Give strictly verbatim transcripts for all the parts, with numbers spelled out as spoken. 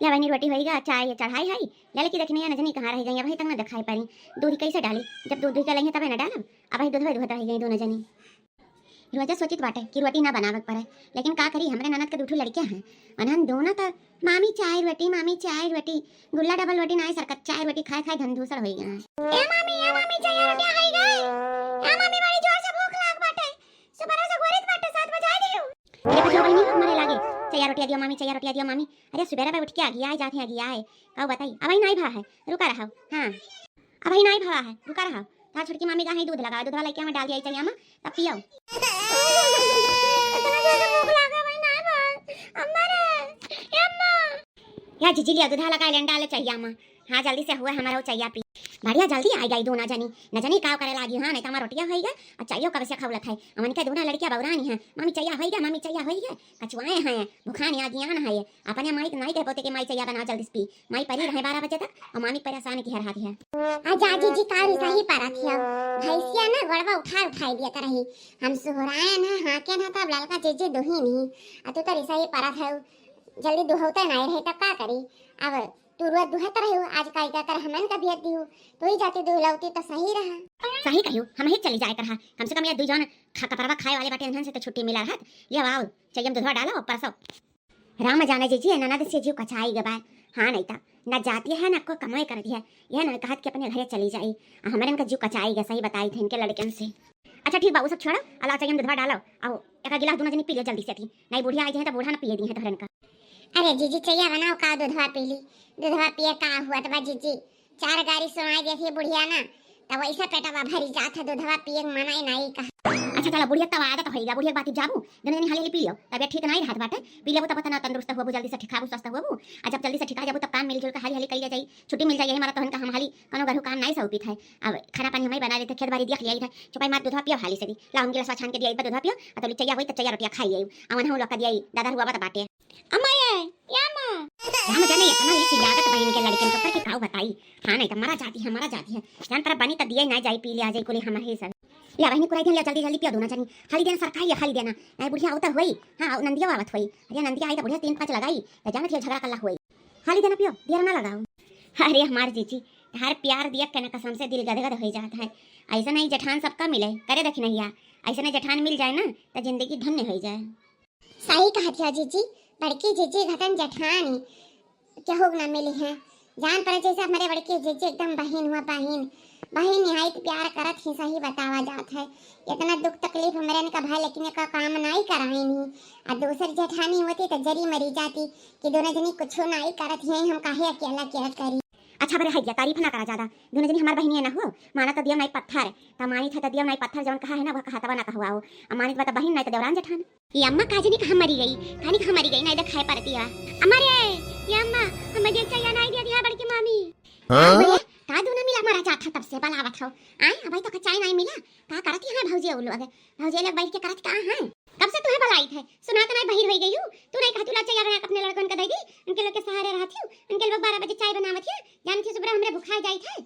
या बहिनी रोटी होइगा, चाय चढ़ाई है, ललकी देखनी है, न जनी कहाँ रहि गई, अबहीं तक न देखाई परी। दूध कैसे डाली, जब दूध दुहि के लइहें तबे न डालब। अबहीं दूधवा दुहत रहि गई दोनों जनी। रोजा सोचित बाटे कि रोटी ना बनावे के पड़े, लेकिन का करी, हमरे ननद के दू ठो लड़कियां हैं, उन्हन दोनों त मामी चाय रोटी, मामी चाय रोटी, गुल्ला डबल रोटी नाई सरकत, चाय रोटी खाए खाए धन धूसर होई गए। ए मामी, ए मामी, चाय रोटी होई गए। ए मामी, बड़ी जोर से भूख लाग बाटे, सुबह से गोरित बाटे, सात बजाए दियो। अरे बजाओ बहिनी, हमरे लागे, चाय रोटी दियो मामी, चाय रोटी दियो मामी। अरे सुबेरे बे उठ के अगियाए जात है, अगियाए। का बताई, अबहीं नाई भा है, रुका रहा। हाँ, अबहीं नाई भा है, रुका रहा। ता छोटकी मामी का है दूध लगा, दूधवा लइके हमें डाल दिया चैया में, तब पियो। इतना ज्यादा भूख लागा भाई, नाई भा। अम्मा रे, ए अम्मा। या जीजी लिया दूधवा लगा, लेन डाले चैया में। हाँ, जल्दी से हुआ हमारा वो चैया पी। बढ़िया जल्दी आ गई दोनों जनी, न जनी का करे लागी। हाँ, नहीं तो हमारा रोटिया होई गया, और चैयो कब से खौलत है। अमन के दोनों लड़कियां बौरानी हैं, मामी चैया होई गया, मामी चैया होई गया, कचुआए हैं, भुखान आ गया ना है। अपने माई के नाई कह पोते के माई चैया बनाओ जल्दी से पी। माई परी रहे बारह बजे तक और मामी परेशान की हर हाथ है। आ जा जीजी, का रिसाही पारत हियो। भैंसिया ना गोड़वा उठा उठाई दिया करही। हम सुहराए ना, हाँके ना, तब ललका जीजी दुही नहीं। आ तू तो रिसाही पारत है, जल्दी दुहौते नाई रहे तब का करी। अब तू रोज दुहत रही हो, आज काई का कर हमन का भेज दी हो। तू ही जाती दुहलौती तो सही रहा। सही कहियो, हम ही चली जाए कर हा। कम से कम ये दू जन खा कपरवा खाए वाले बाटे, इन्हन से तो छुट्टी मिला रहत। लिया आओ, चैया में दूधवा डालो और परसो। राम जाने जीजी, ए ननद से जीव कचाई गबा। हाँ, नहीं ता ना जाती है, ना कोई कमाई करती है। यह ना कहत कि अपने घरे चली जाई। आ हमरे इनका जीव कचाई गया, सही बताई थे इनके लड़कन से। अच्छा ठीक बा, वो सब छोड़ो, अला चैया में दूधवा डालो, आओ एक गिलास दोनों जनी पी ले जल्दी से थी, नहीं बुढ़िया आई जाए तो बूढ़ा ना पिए दी है तोहरन का। अरे जीजी, चैया बनाओ का, दूधवा पी ली। दूधवा पिए का हुआ तो बा जीजी, चार गारी सुनाई देती बुढ़िया ना, तब वैसा पेटवा भरी जात है, दूधवा पिए के मना ही नहीं कहा। अच्छा चला, बुढ़िया तब आदत होइगा, बुढ़िया के बात जाबू, दोनों जनी हाली हाली पी लियो, तबियत ठीक नहीं रहत बाटे, पी लेबू तब तना तंदुरुस्त होबू, जल्दी से ठीक खाबू, स्वस्थ होबू। आ जब जल्दी से ठीक आ जाबू तब काम मिलजुल के हाली हाली कइले जाई, छुट्टी मिल जाई, यही मारा तोहन का हम हाली कौनो घरू काम नहीं सौपित है। अब खाना पानी हम ही बना लेते, खेत बाड़ी देख लिया है, चुपाई मार दूधवा पियो हाली से दी, ला हम गिलासवा छान के दिया, एक बार दूधवा पियो, आ तो चैया वही तो चैया रोटिया खाई आई, आ वहाँ लोग का दिया, दादा हुआ बात बाटे। अम्मा ये, या अम्मा। राम जाने इतना इस यादत बहिन के लड़कन के ऊपर के काऊ बताई। हाँ, नहीं तो मरा जाती है, मरा जाती है। जान पर बनी तो दिए ना जाई, पी लिया जाई कुली हमारे ही सब। या बहिनी कुराई देन, या जल्दी जल्दी पियो दोनों जनी। हाली देना सरकाई या हाली देना। नहीं बुढ़िया आवत होई। हाँ, नंदिया आवत होई। अरे नंदिया आई तो बुढ़िया तीन पाँच लगाई। तो जाना थी झगड़ा कल्ला होई। हाली देना पियो, देर ना लगाओ। अरे हमार जीजी, हर प्यार दिया के ना कसम से दिल गदगद हो जाता है। ऐसा नहीं जेठान सबका मिले, करे देखी नहीं या। ऐसा नहीं जेठान मिल जाए ना तो जिंदगी धन्य हो जाए। सही कहत हो जीजी, बड़की जीजी घटन जेठानी केहू ना मिली है। जान पड़े जैसे हमारे बड़की जीजी एकदम बहिन हुआ, बहिन। बहिन निहायत प्यार करत ही, सही बतावा जात है। इतना दुख तकलीफ हमरे इनका भाई लेकिन एका काम नाई कराइन ही। आ दूसर जेठानी होती तो जरी मरी जाती कि दोनों जनी कुछ नाई करत ही, हम काहे अकेला अकेला करी। अच्छा बरे है, तारीफ ना करा ज्यादा। दोनों जनी हमार बहिनिया ना हो, माना तो दियो नाई पत्थर, त मानी था तो दियो नाई पत्थर, जवन कहा है ना वह कहा तबा ना कहवाओ। आ मानी तो बहिन नाई तो देवरान जेठान। ये अम्मा का जनी कहाँ मरी गई, कहानी कहाँ मरी गई, नहीं देखाई पड़ती है। अम्मा रे, ये अम्मा, हमें देख चाहिए, नहीं दिया दिया बड़की मामी। हाँ? अरे, का दूना मिला मारा जात है तब से बलावत हो। आए, अबे तो कचाई नहीं मिला, का करत यहाँ भौजी वो लोग? भौजी लोग बैठ के करत का हैं? कब से तुम्हें बलाई थे, सुना तो नहीं बहिर हो गई हूँ, तू नहीं कहती ला चाहिए अपने लड़कन का दे दी, उनके लोग के सहारे रहती हूँ, उनके लोग बारह बजे चाय बनावत है, जानी थी सुबह हमरे भुखाए जाई थे।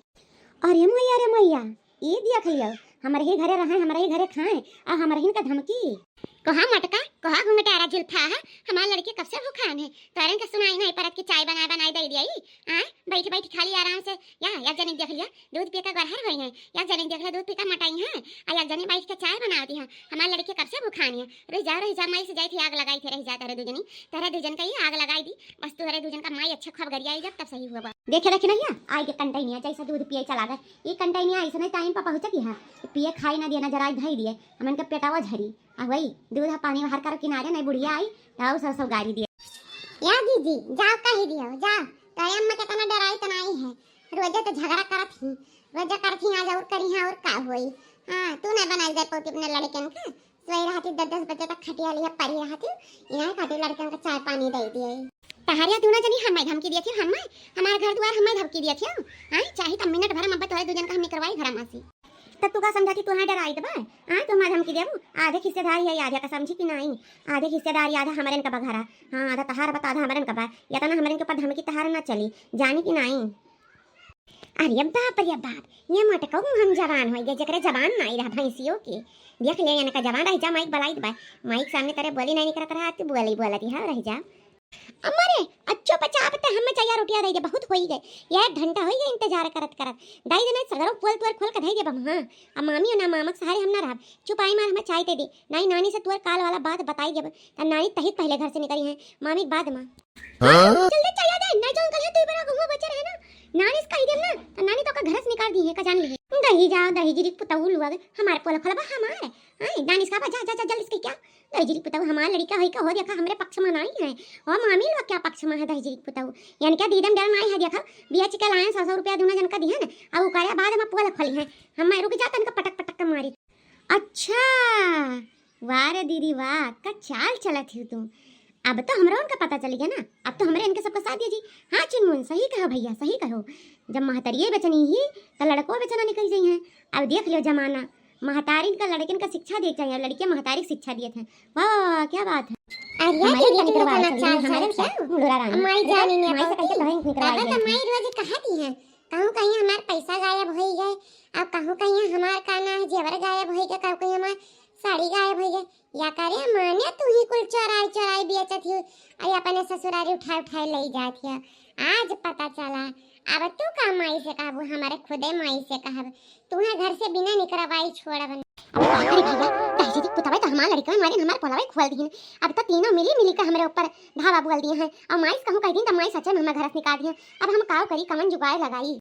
अरे मैया रे मैया, ई देख लियो, हमरे ही घरे रहे, हमरे ही घरे खाए, आ हमरे ही का धमकी। कहा मटका, कहा घुंघटारा जुल्फा है, हमार लड़की कब से भुखान है, तोरे के सुनाई नहीं परत कि चाय बनाए बनाए दे दिया ई, आए, बैठ बैठ खा लिया आराम से, या, या जनी देख लिया, दूध पिए का गरहर होई है, या जनी देख लिया, दूध पी का मोटाई है, आ या जनी बैठ के चाय बनावती है, हमार लड़की कब से भुखान है, रह जा, रह जा, माई से जाई थी आग लगाई थे, रह जा, तोरे दू जनी, तोरे दू जन का ही आग लगाई दी, बस तोरे दू जन का माई अच्छा खूब गरियाई जब तब सही हुआ। देखे रखी नहीं है, आई के कंटैनिया जैसा दूध पिए चला गए, ये कंटैनिया ऐसे नहीं टाइम पर पहुँचती है, पिए खाई ना दिए ना जराई धई दिए, हमन के पेटावा झरी। आ वही दूध आ पानी हर कर किनारे नहीं बुढ़िया आई, ताऊ सब सब गारी दिए। या जीजी, जाओ कही दियो, जाओ, तो अम्मा के तना डराई तो नहीं है, रोजे तो झगड़ा करत ही, रोजे करत ही, आज और करी है और का होई। हाँ, तू नहीं बनाई दे पोती अपने लड़कन का, सोई रहती दस दस बजे तक खटिया लिया परी रहती, यहाँ खातिर लड़कन का चाय पानी दे दिए। तहरिया दूना जनी हमें धमकी दिया थी, हमें, हमारे घर द्वार हमें धमकी दिया थी, हाँ, चाहे तो मिनट भर में अब तोरे दू जन का हम निकरवाई घर में से। तब तू का समझा थी, तू हाँ डराई देबा? हाँ, तू हमार धमकी देबू? आधे हिस्सेदारी है, आधे का समझी कि नाई? आधे हिस्सेदारी, आधा हमरन का बघारा। हाँ, आधा तहार बा, आधा हमरन का बा। या तना हमरन के ऊपर धमकी तहार ना चली, जानी कि नाई? अरे बाप रे बाप, ये मटकऊ हम जवान होई गए, जेकरे जवान नाई रहा भैंसियों के। देख ले, इनका जवान रह जा, माइक बलाई बा। माइक सामने करे बोली नहीं निकलत रहा, तू बोली बोलत रहा, रह जा। अम्मा रे, अच्छो बचाव ते हम या रोटिया दइ दे, बहुत होई गए, एक घंटा होई गए इंतजार करत करत। दइ दे, नाहीं सगरो पोल तोर खोल के धइ देब हम, हाँ। अब मामी और ना मामा के सहारे हम ना रहब। चुपाई मार हमें चाय ते दे, नाहीं नानी से तोर काल वाला बात बताई देब, तब नानी तहिक पहले घर से निकली है, मामी के बाद मा। हाँ? जल्दी चला दे, नाहीं जौन कल है तू बड़ा घूमो बचे रहे ना, नानी से कही देब ना, तब नानी तो का घर से निकाल दी है, का जान ली है। दही जाओ, दही जिरी पुतऊ लुआ गए, हमारे पोल खोलबा हमारे, हाँ, नानी से कहा, जा, जा, जा, जल्दी से क्या? दहिजरी पुतऊ हमार लड़िका होई का हो, देखा हमरे पक्ष मा नाहीं है। ओ मामी लोग क्या पक्ष मा है दहिजरी पुतऊ? यानी क्या दीदम डर नाहीं है, देखा बिया चिका लायन सौ सौ रुपया दूना जन का दिहन, अब उकारे बाद मा पोल खोली है। हम रुक जा तनका पटक पटक के मारी। अच्छा, वाह रे दीदी वाह, का चाल चलत ही तू। अब तो हमरो उनका पता चल गया ना, अब तो हमरे इनके सबका साथ दिया जी। हाँ चिनमुन, सही कहो भैया, सही कहो। जब महतरिये बेचनी ही, तो लड़को बेचना निकल जाई हैं। अब देख लियो जमाना, महतारिन का लड़किन का शिक्षा देख चाहिए, लड़कियां महतारी की शिक्षा दिए थे। वाह, वाह, वाह, क्या बात है। अरे हमारे दीदी, कनिक तुम करवा इतना रखी है, चाल हमारे चलत क्या? मुंडोरा रानी। हमारी अरे, जानी नहीं हमारे से कैसे बहन निकलवा दादा दिया तो है? माई रोज कहती है, कहूँ कहीं हमार पैसा गायब होई गए, अब कहूँ कहीं हमार का ना है जेवर गायब होई गए, कहूँ कहीं हमार साड़ी गायब होई गए। या करे माने तू ही कुल चोराई चोराई बेचत ही, अरे अपने ससुरारी उठाए उठाए ले जात ही। आज पता चला, अब तू का माई से कहबू, हमारे खुदे माई से कहब। तुम्हें घर से बिना निकरवाई छोड़ब न। अरे बाप रे भैया, दहिजरी पुतवा तो हमार लड़िका मारिन हमार पोलवा खोल दिहिन। अब तो तीनों मिली मिली के हमरे ऊपर धावा बोल दिए हैं। अब माई से कहूँ कह दिन तो माई सच्चे में हमार घर से निकाल दिए। अब हम काव करी, कवन जुगाड़ लगाई?